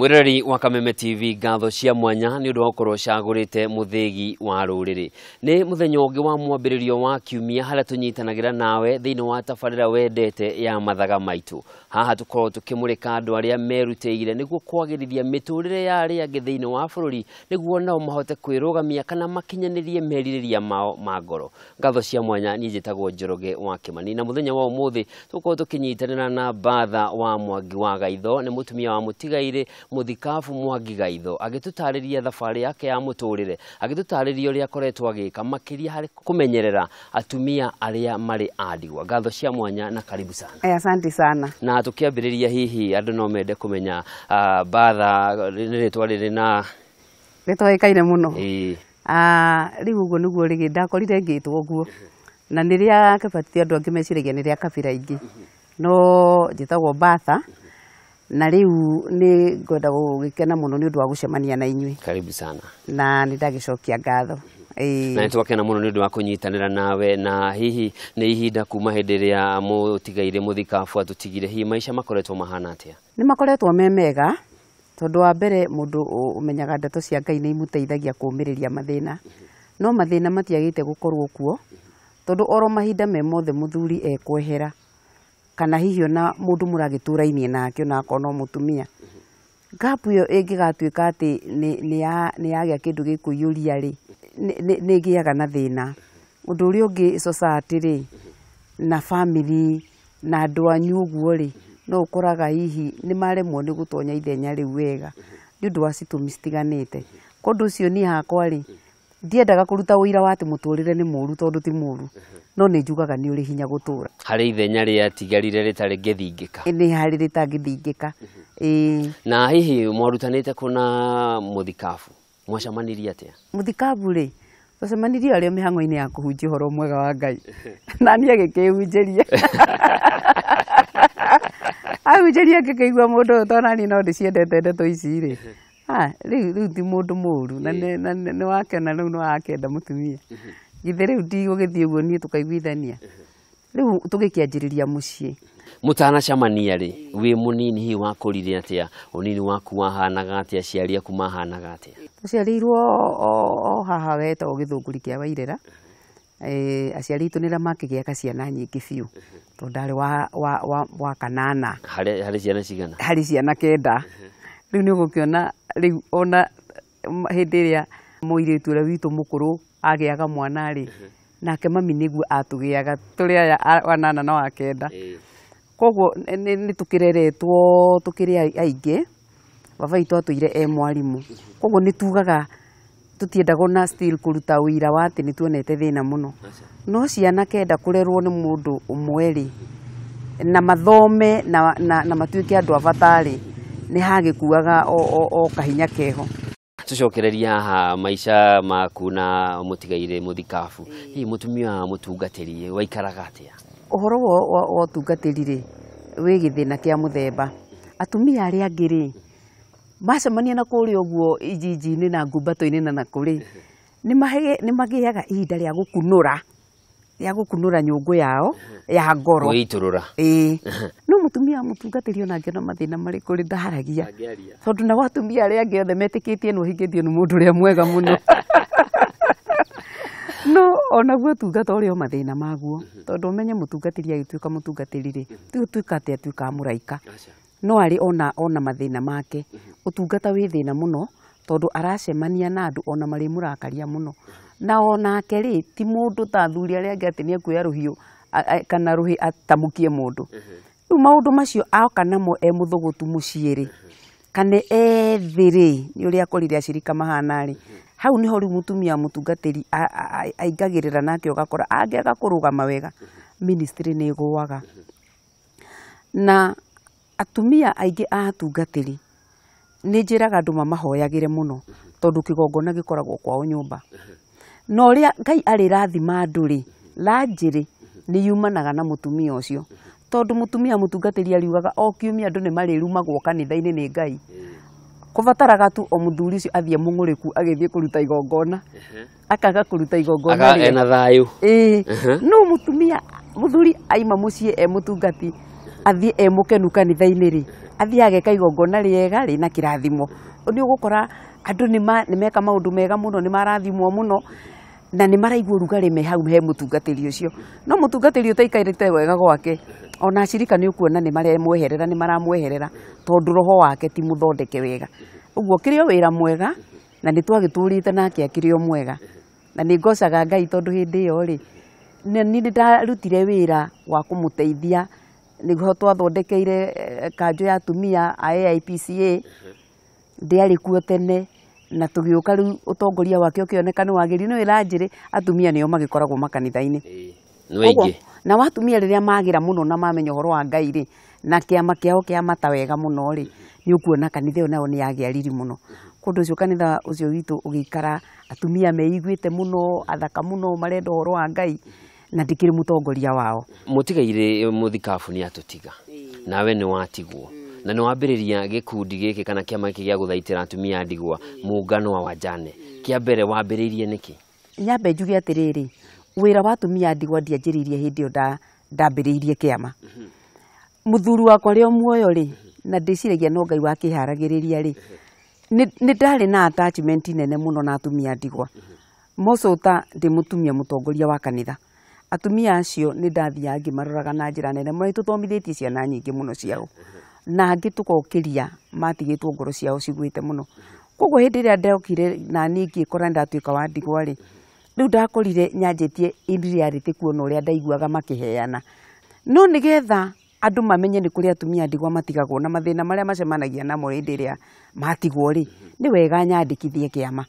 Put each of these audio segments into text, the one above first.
Mwiroreri wa Kameme TV, ngatho cia mwanya nĩ ũndũ wa gũkorwo ũcagũrĩte mũthĩgi wa rũrĩrĩ. Nĩ mũthenya ũngĩ wa mwambĩrĩrio wa kiumia harĩa tũnyitanagĩra nawe thĩinĩ wa tabarĩra wendete ya mathaga maitũ. Haha tũkorwo tũkĩmũrĩka andũ arĩa merutĩire nĩguo kwagĩrithia mĩtũrĩre ya arĩa angĩ thĩinĩ wa bũrũri nĩguo nao mahote kwĩrũgamia kana makinyanĩrie merirĩria mao ma ngoro. Ngatho cia mwanya, niĩ njĩtagwo Njoroge wa Kĩmani, na mũthenya wa ũmũthĩ tũkorwo tũkĩnyitanĩra na Batha wa Mwangi wa Gaitho, nĩ mũtumia wa mũtigairĩ mũthikabu Mwangi Gaitho, agĩtũtarĩria thabarĩ yake ya mũtũrĩre, agĩtũtarĩria ũrĩa akoretwo agĩka makĩria harĩ kũmenyerera atumia arĩa marĩ a ndigwa. Ngatho cia mwanya na karibu sana. Asante sana. Na tũkĩambĩrĩria, hihi andũ no mende kũmenya Batha nĩ rĩtwa rĩrĩ na Rĩtoĩkaine mũno. Ĩĩ. Ah, rĩu ũguo nĩguo rĩgĩ ndakorire ngĩtwo ũguo, na nĩ rĩa kĩbati, andũ angĩ meciragia nĩ rĩa kabira ingĩ, no njĩtagwo Batha, na rĩu nĩ ngwenda gũgĩkena mũno nĩ ũndũ wa gũcemania na inyuĩ. Karibu sana. Na nĩ ndagĩcokia ngatho. Ĩĩ. Na nĩ twakena mũno nĩ ũndũ wa kũnyitanĩra nawe. Na hihi nĩ ihinda kuma hĩndĩ ĩrĩa mũtigairĩ mũthikabu atũtigire, hihi maica makoretwo mahana atĩa? Nĩ makoretwo me mega, tondũ wa mbere mũndũ ũmenyaga ndeto cia Ngai nĩ imũteithagia kũũmĩrĩria mathĩna, no mathĩna matiagĩte gũkorwo kuo, tondũ oro mahinda me mothe mũthuri ekwehera, kana hihi ona mũndũ mũragĩtũrainie nake, ona akorwo no mũtumia, gap ĩyo ĩngĩgatuĩka atĩ nĩ yagĩa kĩndũ gĩkũiyũria rĩ, nĩ ĩgĩaga na thĩna. Ũndũ ũrĩa ũngĩ, society rĩ, na family na andũ anyu ũguo rĩ, no ũkoraga hihi nĩ maremwo nĩ gũtonya ithenya rĩu wega nĩ ũndũ wa citũmi citiganĩte. Kwa ũndũ ũcio niĩ hakwa rĩ, ndiendaga kũruta ũira wa atĩ mũtũrĩre nĩ mũru, tondũ ti mũru, no nĩ njugaga nĩ ũrĩ hinya gũtũra. Harĩ ithenya rĩatigarire rĩtarĩ ngĩthingĩka. Nĩ harĩ rĩtangĩthingĩka, ĩĩ. Na hihi mwarutanĩte kũna mũthikabu, mwacemanirie atĩa? Mũthikabu rĩ, twacemanirie arĩ o mĩhang'o-inĩ ya kũhunjia ũhoro mwega wa Ngai, na niĩ agĩkĩhunjĩria, ahunjĩria ngĩkĩigua mũndũ ũyũ, tondũ naniĩ no ndĩciendete ndeto ici rĩ. Ah, rĩu ti mũndũ mũru, na nĩ wakĩona rĩu nĩ wakĩenda mũtumia, githĩ rĩu ndigũgĩthiĩ ũguo niĩ tũkaiguithania, rĩu tũgĩkĩanjĩrĩria mũciĩ. Mũtanacemania rĩ, wĩ mũnini hihi wakũrire atĩa? Ũnini waku wahanaga atĩa? Aciari aku mahanaga atĩa? Tũciarĩirwo o haha wetagwo Gĩthũngũri kĩa Wairera. Aciari aitũ nĩrĩa makĩgĩaga ciana nyingĩ biũ, tondũ ndarĩ wa kanana. Harĩ ciana cigana? Harĩ ciana 9. Rĩu nĩ ũgũkĩona rĩu ona hĩndĩ ĩrĩa mũirĩtu ũrĩa witũ mũkũrũ agĩaga mwana rĩ, nake mami nĩguo atũgĩaga tũrĩ aya 8 na wa 9. Koguo nĩ tũkĩreretwo tũkĩrĩ aingĩ. Baba witũ atũire e mwarimũ, koguo nĩ tugaga tũtiendaga ona still kũruta ũira wa atĩ nĩ tuonete thĩna mũno, no ciana 9 kũrerwo nĩ mũndũ ũmwe rĩ, na mathome na matuĩke andũ a bata rĩ, nĩ hagĩkuaga o kahinya keho. Tũcokererie haha maica maku na mũtigairĩ mũthikabu, hihi mũtumia wa mũtungatĩri waikaraga atĩa? Ũhoro wa ũtungatĩri rĩ, wĩ gĩthĩna kĩa mũthemba. Atumia arĩa angĩ rĩ, macemania na kũrĩa ũguo ijiji-inĩ na ngumbato-inĩ na nakũrĩ, nĩ magĩaga ihinda rĩa gũkunũra nyũngũ yao ya ngoro. Gwĩitũrũra. Ĩĩ, no mũtumia wa mũtungatĩri ona angĩona mathĩna marĩkũ rĩ, ndaharagia, tondũ nao atumia arĩa angĩ othe metĩkĩtie nĩ ũhingĩtio nĩ mũndũ ũrĩa mwega mũno. No onaguo ũtungata ũrĩ o mathĩna maguo, tondũ ũmenye mũtungatĩri agĩtuĩka mũtungatĩri rĩ, ti gũtuĩka atĩ atuĩkaga mũraika, no arĩ ona mathĩna make. Ũtungata wĩ thĩna mũno, tondũ aracemania na andũ ona marĩmũrakaria mũno, na onake rĩ, ti mũndũ ta athuri arĩa angĩ atĩ nĩ ekuoya rũhiũ kana rũhĩ atamũkie mũndũ. Rĩu maũndũ macio oka namo e mũthũgũtu mũciĩ rĩ, kana ethĩ rĩ, nĩ ũrĩa akorire acirika mahana rĩ, hau nĩho rĩu mũtumia mũtungatĩri aingagĩrĩra, nake ũgakora angĩaga kũrũgama wega, ministry nĩ ĩgũaga. Na atumia aingĩ a atungatĩri nĩ njĩraga andũ mamahoyagĩre mũno, tondũ kĩgongona gĩkoragwo kwao nyũmba, na ũrĩa Ngai arĩrathima andũ rĩ, lanjĩrĩ nĩ yumanaga na mũtumia ũcio, tondũ mũtumia mũtungatĩri ariugaga o kiumia andũ nĩ marĩrumagwo kanitha-inĩ nĩ Ngai. Kũbataraga tu o mũthuri ũcio athiĩ mũng'ũrĩku, agĩthiĩ kũruta igongona, akaga kũruta igongona Aga ena thayũ. Ĩĩ, no mũtumia, mũthuri aima mũciĩ e mũtungati, athiĩ e mũkenu kanitha-inĩ rĩ, Athiĩ ageka igongona rĩega rĩna kĩrathimo. Nĩ ũgũkora andũ nĩ meka maũndũ mega mũno, nĩ marathimwo mũno, na nĩ maraigua ũrugarĩ me hau he mũtungatĩri ũcio. No mũtungatĩri ũtaikarĩte wega gwake, ona acirika nĩ ũkuona nĩ maramweherera, nĩ maramweherera tondũ roho wake ti mũthondeke wega. Ũguo kĩrĩ o wĩra mwega, na nĩ twagĩtũrĩte nake akĩrĩ o mwega. Na nĩ ngocaga Ngai tondũ hĩndĩ ĩyo rĩ, nĩ nĩ ndarutire wĩra wa kũmũteithia, nĩguo twathondekeire kanjũ ya atumia a AIPCA, ndĩarĩ kuo tene, na tũgĩũka rĩu ũtongoria wake ũkĩoneka nĩ wagĩrĩire. Nĩ wĩra atumia nĩo magĩkoragwo makanitha-inĩ. Nĩ aingĩ. Na watumia rĩrĩa magĩra mũno na mamenya ũhoro wa Ngai rĩ, na kĩama kĩao kĩamata wega mũno rĩ, nĩ ũkuona kanitha ĩyo nayo nĩ yagĩa riri mũno. Kũndũ ũcio kanitha ũcio witũ ũgĩikara atumia meiguĩte mũno, athaka mũno, marenda ũhoro wa Ngai, na ndikĩrĩ mũtongoria wao. Mũtigairĩ mũthikabu nĩ atũtiga, nawe nĩ watigwo, na nĩ wambĩrĩria gĩkundi gĩkĩ kana kĩama gĩkĩ gĩa gũthaitĩra atumia a ndigwa, Muungano wa Wajane. Kĩa mbere wambĩrĩirie nĩkĩ? Nyambe njuge atĩrĩrĩ, wĩra wa atumia a ndigwa ndianjĩrĩirie hĩndĩ ĩyo ndambĩrĩirie kĩama. Mũthuri wakwa rĩ o muoyo rĩ, na ndĩciragia no Ngai wakĩharagĩrĩria rĩ, nĩ ndarĩ na attachment nene mũno na atumia a ndigwa. Mocũta ndĩ mũtumia mũtongoria wa kanitha. Atumia acio nĩ ndathiaga ngĩmaroraga na njĩra nene mũno, nĩ tũthomithĩtie ciana nyingĩ mũno ciao, na angĩ tũkokĩria matigĩtwo ngoro ciao ciguĩte mũno. Koguo hĩndĩ ĩrĩa ndokire na niĩ ngĩkora nĩ ndatuĩka wa ndigwa rĩ, rĩu ndakorire nyanjĩtie in reality kuona ũrĩa ndaiguaga makĩheana. No nĩgetha andũ mamenye nĩ kũrĩ atumia a ndigwa matigagwo na mathĩna marĩa macemanagia namo hĩndĩ ĩrĩa matigwo rĩ, nĩ wega nyandĩkithie kĩama.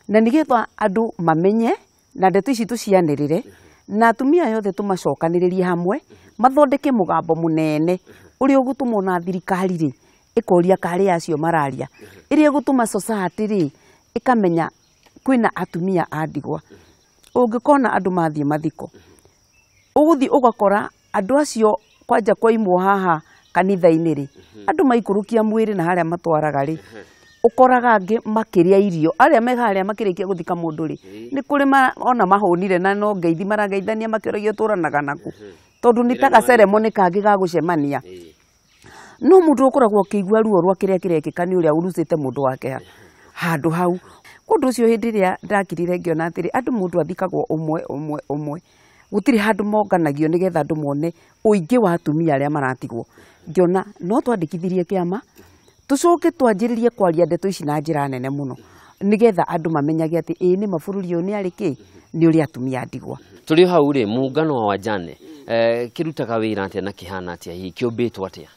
Na nĩgetha andũ mamenye na ndeto ici tũcianĩrĩre, na atumia aya othe tũmacokanĩrĩrie hamwe, mathondeke mũgambo mũnene ũrĩa ũgũtũma ona thirikari rĩ ĩkoria karĩ acio mararia, ĩrĩa ĩgũtũma society rĩ ĩkamenya kwĩna atumia a ndigwa. Ũngĩkona andũ mathiĩ mathiko, ũgũthiĩ ũgakora andũ acio kwanja kwaimwo haha kanitha-inĩ rĩ, andũ maikũrũkia mwĩrĩ na harĩa matwaraga rĩ, ũkoraga angĩ makĩrĩa irio, arĩa me harĩa makĩrĩkia gũthika mũndũ rĩ, nĩ kũrĩ ona mahũnire na no ngeithi marageithania makĩũragia ũtũranaga naku, tondũ nĩ ta gaceremony kangĩ ga gũcemania. No mũndũ ũkoragwo ũkĩigua ruo rwa kĩrĩa kĩrekĩka nĩ ũrĩa ũrucĩte mũndũ wake handũ hau. Kũndũ ũcio hĩndĩ ĩrĩa ndakirire ngĩona atĩrĩ, andũ mũndũ athikagwo ũmwe ũmwe ũmwe, gũtirĩ handũ monganagio nĩgetha andũ mone ũingĩ wa atumia arĩa maratigwo. Ngĩona no twandĩkithirie kĩama, tũcoke twanjĩrĩrie kwaria ndeto ici na njĩra nene mũno, nĩgetha andũ mamenyage atĩ ĩĩ nĩma bũrũri ũyũ nĩ arĩ kĩ, nĩ ũrĩ atumia a ndigwa. Tũrĩ o hau rĩ, Muungano wa Wajane kĩrutaga wĩra atĩa na kĩhana atĩa, hihi kĩũmbĩtwo atĩa?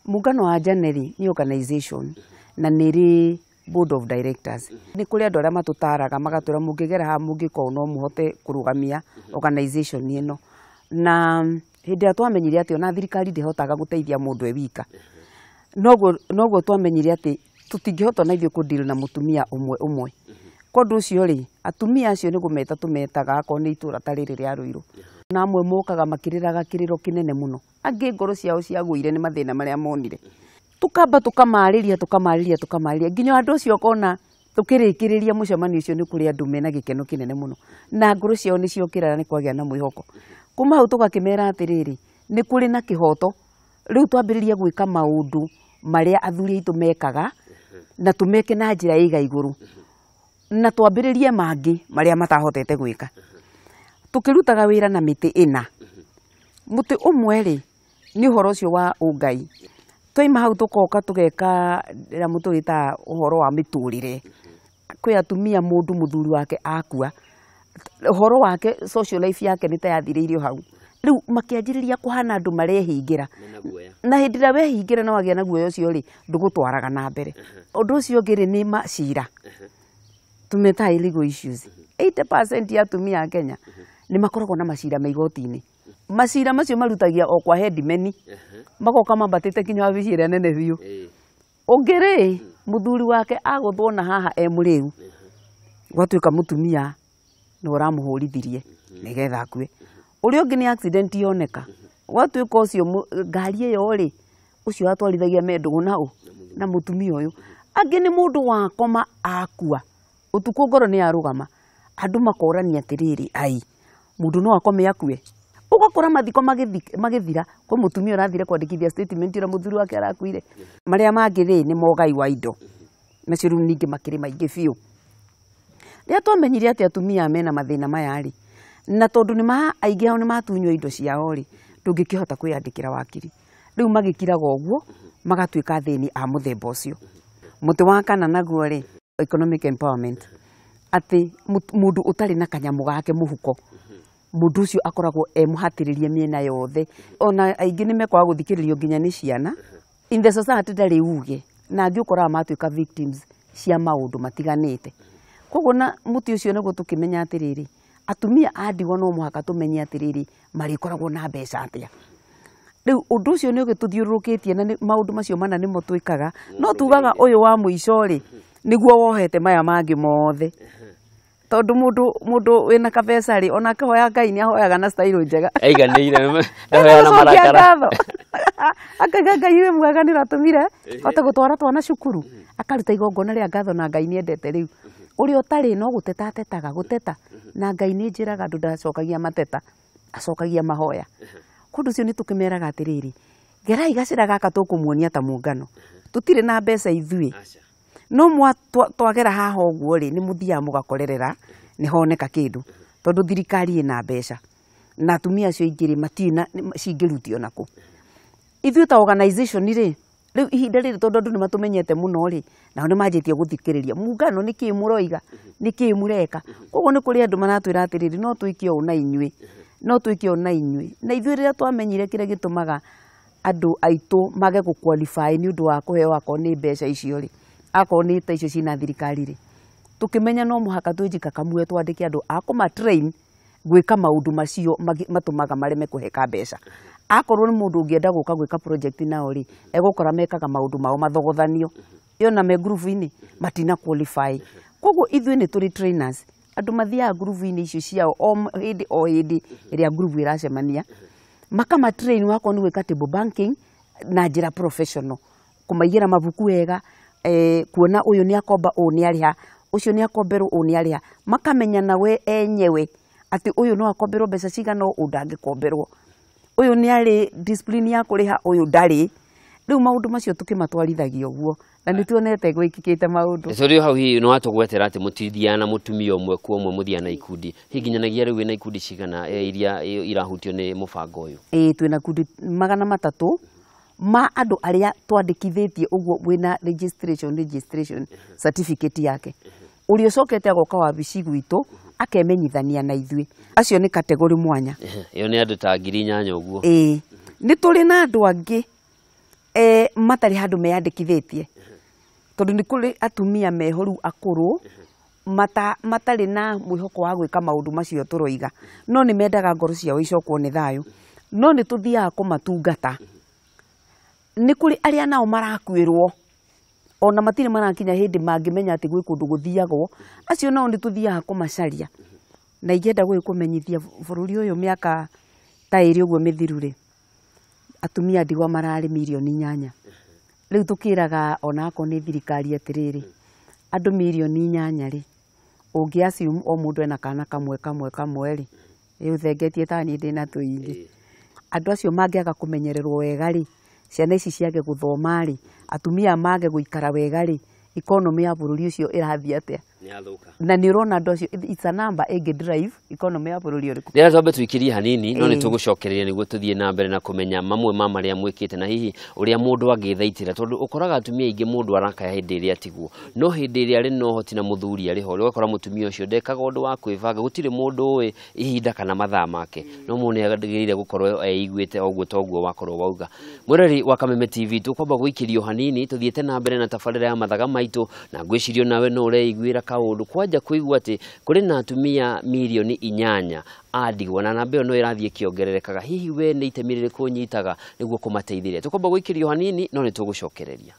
Muungano wa Wajane rĩ nĩ organization na nĩ rĩ board of directors. Nĩ kũrĩ andũ arĩa matũtaraga magatwĩra mũngĩgera haha mũngĩka ũũ no mũhote kũrũgamia organization ĩno. Na hĩndĩ ĩrĩa twamenyire atĩ ona thirikari ndĩhotaga gũteithia mũndũ e wika, noguo twamenyire atĩ tũtingĩhota na ithuĩ kũ deal na mũtumia ũmwe ũmwe. Kwa ũndũ ũcio rĩ, atumia acio nĩ kũmeta tũmetaga akorwo nĩ itũra ta rĩrĩ rĩa Ruiru. Na amwe mokaga makĩrĩraga kĩrĩro kĩnene mũno, angĩ ngoro ciao ciagũire nĩ mathĩna marĩa monire. Tũkamba tũkamarĩria tũkamarĩria tũkamarĩria nginya andũ acio ũkona tũkĩrĩkĩrĩria mũcemanio ũcio nĩ kũrĩ andũ mena gĩkeno kĩnene mũno, na ngoro ciao nĩ ciokĩra nĩ kwagĩa na mwĩhoko. Kuma hau tũgakĩmera atĩrĩrĩ, nĩ kũrĩ na kĩhoto, rĩu twambĩrĩrie gwĩka maũndũ marĩa athuri aitũ mekaga na tũmeke na njĩra ĩiga igũrũ, na twambĩrĩrie mangĩ marĩa matahotete gwĩka. Tũkĩrutaga wĩra na mĩtĩ ĩna. Mũtĩ ũmwe rĩ nĩ ũhoro ũcio wa ũngai. Twaima hau tũkoka tũgeka ĩrĩa tũgĩtaga ũhoro wa mĩtũrĩre. Kwĩ atumia mũndũ mũthuri wake akua, ũhoro wake social life yake nĩ ta yathirĩirio hau. Rĩu makĩanjĩrĩria kũhana andũ marehingĩra, na hĩndĩ ĩrĩa wehingĩra na wagĩa na guoya ũcio rĩ, ndũgũtwaraga na mbere. Ũndũ ũcio ũngĩ rĩ nĩ macira, tũmetaga illegal issues. 80% ya atumia a Kenya nĩ makoragwo na macira me igoti-inĩ. Macira macio marutagia o kwa headmen, magoka mambatĩte nginya wabici ĩrĩa nene biũ. Ũngĩ rĩ, mũthuri wake agũthwo na haha e mũrĩu, gwatuĩka mũtumia nĩ ũramũhũrithirie nĩgetha akue. Ũrĩa ũngĩ nĩ accident yoneka, gwatuĩka ũcio ngari ĩyo rĩ, ũcio atwarithagia me ndũgũ na ũ na mũtumia ũyũ. Angĩ nĩ mũndũ wakoma akua, ũtukũ ngoro nĩ yarũgama, andũ makorania atĩrĩrĩ, ai mũndũ no akome akue. Ũgakora mathiko magĩthira kwĩ mũtumia ũrathire kwandĩkithia statement ũrĩa mũthuri wake arakuire. Marĩa mangĩ rĩ nĩ mogai wa indo, macio rĩu ningĩ makĩrĩ maingĩ biũ. Rĩrĩa twamenyire atĩ atumia mena mathĩna maya rĩ, na tondũ nĩ aingĩ ao nĩ matunywo indo ciao rĩ, ndũngĩkĩhota kwĩyandĩkĩra wakiri. Rĩu magĩkiraga ũguo magatuĩka athĩni a mũthemba ũcio. Mũtĩ wa kana naguo rĩ, economic empowerment, atĩ mũndũ ũtarĩ na kanyamũ gake mũhuko, mũndũ ũcio akoragwo e mũhatĩrĩrie mĩena yothe. Ona aingĩ nĩ mekwaga gũthikĩrĩrio nginya nĩ ciana. In the society ndarĩ uge, na angĩ ũkoraga matuĩka victims cia maũndũ matiganĩte. Koguo na mũtĩ ũcio nĩguo tũkĩmenya atĩrĩrĩ, atumia a ndigwa no mũhaka tũmenye atĩrĩrĩ, marĩkoragwo na mbeca atĩa. Rĩu ũndũ ũcio nĩ ũgĩtũthiũrũrũkĩtie na maũndũ macio mana nĩmo twĩkaga. No tugaga ũyũ wa mũico rĩ, nĩguo wohete maya mangĩ mothe. Tondũ mũndũ wĩna kabeca rĩ, ona akĩhoya Ngai nĩ ahoyaga na style njega. Aiganĩire, ndahoya na marakara. Akauga Ngai wĩ mwega nĩ ũratũmire hote gũtwara twana cukuru. Akaruta igongona rĩa ngatho na Ngai nĩ endete rĩu. Ũrĩa ũtarĩ no gũteta atetaga, gũteta. Na Ngai nĩ njĩraga andũ ndacokagia mateta, acokagia mahoya. Kũndũ ũcio nĩ tũkĩmeraga atĩrĩrĩ, gerai gacĩra gaka tũkũmuonia ta mũngano. Tũtirĩ na mbeca ithuĩ. No twagera haha ũguo rĩ, nĩ mũthiaga mũgakorerera, nĩ honeka kĩndũ. Tondũ thirikari ĩna mbeca. Na atumia acio aingĩ rĩ, matirĩ na cingĩrutio nakũ. Ithuĩ ta organization rĩ, rĩu ihinda rĩrĩ tondũ andũ nĩ matũmenyete mũno rĩ, nao nĩ manjĩtie gũthikĩrĩria. Mũngano nĩ kĩĩ mũroiga, nĩ kĩĩ mũreka. Koguo nĩ kũrĩ andũ maratwĩra atĩrĩrĩ, no twĩke ũũ na inyuĩ, no twĩke ũũ na inyuĩ. Na ithuĩ rĩrĩa twamenyire kĩrĩa gĩtũmaga andũ aitũ mage gũ qualify nĩ ũndũ wa kũheo akorwo nĩ mbeca icio rĩ, akorwo nĩ ta icio ciina thirikari rĩ, tũkĩmenya no mũhaka twĩjikakamue twandĩke andũ a kũma train gwĩka maũndũ macio matũmaga mareme kũheka mbeca. Akorwo nĩ mũndũ ũngĩenda gũka gwĩka project nao rĩ, egũkora mekaga maũndũ mao mathogothanio. Yona me ngurubu-inĩ matina qualify. Koguo ithuĩ nĩ tũrĩ trainers. Andũ mathiaga ngurubu-inĩ icio ciao o hĩndĩ o hĩndĩ ĩrĩa ngurubu ĩracemania, makama train wakorwo nĩ gwĩka table banking na njĩra professional, kũmaigĩra mabuku wega, kuona ũyũ nĩ akomba ũũ nĩ arĩha, ũcio nĩ akomberwo ũũ nĩ arĩha, makamenya nawe enyewe atĩ ũyũ no akomberwo mbeca cigana ũũ ndangĩkomberwo, ũyũ nĩ arĩ discipline ya kũrĩha, ũyũ ndarĩ. Rĩu maũndũ macio tũkĩmatwarithagia ũguo, na nĩ tuonete gwĩkĩkĩte maũndũ. Tũrĩ hau hihi nĩ watũgwetera atĩ mũtithiaga na mũtumia ũmwe kwa ũmwe, mũthiaga na ikundi. Hihi nginyanagia rĩu wĩna ikundi cigana iria irahutio nĩ mũbango ũyũ? Ĩĩ, twĩna ikundi 300 ma andũ arĩa twandĩkithĩtie ũguo wĩna registration certificate yake. Ũrĩa ũcokete agoka wabici gwitũ akemenyithania na ithuĩ. Acio nĩ category mwanya. Ĩyo nĩ andũ ta 8,000 ũguo. Ĩĩ, nĩ tũrĩ na andũ angĩ matarĩ handũ meyandĩkithĩtie. Tondũ nĩ kũrĩ atumia meho rĩu akũrũ matarĩ na mwĩhoko wa gwĩka maũndũ macio tũroiga, no nĩ mendaga ngoro ciao icokwo nĩ thayũ, no nĩ tũthiaga kũmatungata. Nĩ kũrĩ arĩa nao marakuĩrwo ona matirĩ marakinya hĩndĩ mangĩmenya atĩ gwĩ kũndũ gũthiagwo, acio nao nĩ tũthiaga kũmacaria. Na ingĩenda gũgĩkũmenyithia bũrũri ũyũ mĩaka ta ĩrĩ ũguo mĩthiru rĩ, atumia ndigwa mararĩ 8 mirioni. Rĩu tũkĩraga ona akorwo nĩ thirikari atĩrĩrĩ, andũ 8 mirioni rĩ, ũngĩ assume o mũndũ ena kana kamwe kamwe kamwe rĩ, ĩ ũthengetie ta niĩ ndĩna tũingĩ. Andũ acio mangĩaga kũmenyererwo wega rĩ, ciana ici ciage gũthoma rĩ, atumia mage gũikara wega rĩ, economy ya bũrũri ũcio ĩrathiĩ atĩa? Na nĩ ũrona andũ acio, it's a number ĩngĩ drive economy ya bũrũri ũrĩkũ. Rĩrĩa twambe tũikĩrie hanini, no nĩ tũgũcokereria nĩguo tũthiĩ na mbere na kũmenya mamwe ma marĩa mwĩkĩte na hihi ũrĩa mũndũ angĩthaitĩra, tondũ ũkoraga atumia aingĩ mũndũ arakaya hĩndĩ ĩrĩa atigwo, no hĩndĩ ĩrĩa arĩ na ũhoti na mũthuri arĩ ho, ũgakora mũtumia ũcio ndekaga ũndũ wa kwĩbanga, gũtirĩ mũndũ ũĩ ihinda kana mathaa make, no mũndũ nĩ agĩrĩire gũkorwo eiguĩte o ũguo toguo wakorwo wauga. Mwĩrori wa Kameme TV, tũkwamba gũikĩrio hanini tũthiĩte na mbere na tabarĩra ya mathaga maitũ, na ngwĩciria nawe no ũreiguĩra kaũndũ kwanja kũigua atĩ kũrĩ na atumia 8 mirioni a ndigwa na namba ĩyo no ĩrathiĩ ĩkĩongererekaga. Hihi we nĩ itemi rĩrĩkũ ũnyitaga nĩguo kũmateithĩrĩria? Tũkwamba gũikĩrio hanini no nĩ tũgũcokereria.